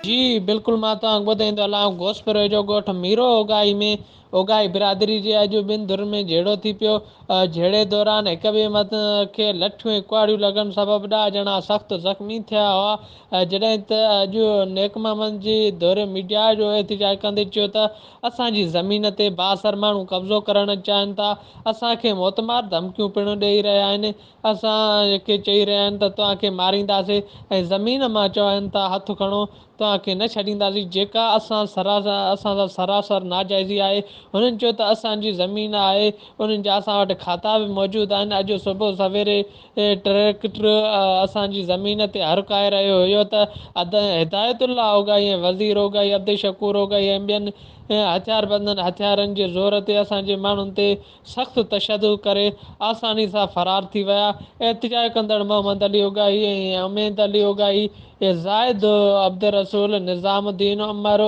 جي بلڪل مان توهان کي ٻڌائيندو هلان گوسپري جو ڳوٺ ميرو اوڳاهي ۾ اوڳاهي برادري جي اڄ ٻن ڌرين ۾ جهيڙو ٿي پيو. جهيڙي دوران هڪ ٻئي کي لٺيون ۽ ڪهاڙيون لڳڻ سبب ڏهه ڄڻا سخت زخمي ٿيا هئا جڏهن ته اڄ نيڪ محمد جي ڌر ميڊيا جو احتجاج ڪندي چيو ته اسان جي زمين تي بااثر ماڻهو قبضو ڪرڻ چاهين ٿا اسان کي موتمار ڌمڪيون پڻ ڏئي رهيا آهن اسان کي چئي رهيا آهن ته توهان کي مارينداسين ۽ زمين مان چون ٿا هٿ کڻو توهان کي نه ڇڏينداسين جيڪا اسان اسان سان سراسر ناجائزي آهي هنن چيو ته اسان جي زمين آهي انهن جا اسان وٽ کاتا به موجود آهن اڄ صبح سويري ٽريڪٽر اسان جي زمين تي هر ڪاهي رهيو هيو ته هدايت الله اوڳاهي ۽ وزير اوڳاهي عبدالشڪور اوڳاهي ۽ ٻين هٿياربندن هٿيارن جي زور تي اسان جي ماڻهن تي سخت تشدد ڪري آساني سان فرار ٿي ويا. احتجاج ڪندڙ محمد علي اوڳاهي ۽ اميد علي اوڳاهي، زاهد عبدالرسول، نظام الدين عمر،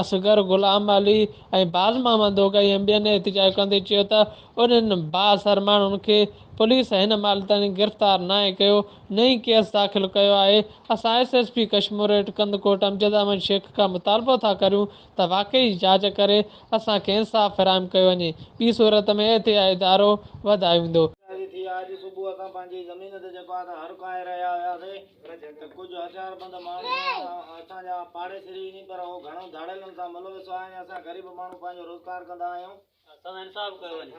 اصغر غلام علي ۽ باز محمد اوڳاهي ۽ ٻين احتجاج ڪندي چيو ته انهن بااثر ماڻهن کي پوليس هن مهل تائين گرفتار ناهي ڪيو نه ئي ڪيس داخل ڪيو آهي، اسان S S P Kashmore eight Kandhkot Amjad Ahmed Shaikh کان مطالبو ٿا ڪريون ته واقعي جاچ ڪري اسان کي انصاف فراهم ڪيو وڃي، ٻي صورت ۾ احتجاجي ڌارو وڌايو ويندو. احتجاجي ٿي آ اڄ صبح اسان پنهنجي زمين تي جيڪو آ ته هر ڪاهي رهيا هياسي ته ڪجهه هٿياربند ماڻهو اسان جا پاڙيسري ئي پر هو گهڻو ڌاڙيلن سان ملوث آهن اسان غريب ماڻهو پنهنجو روزگار ڪندا آهيون. اسان سان انصاف ڪيو وڃي.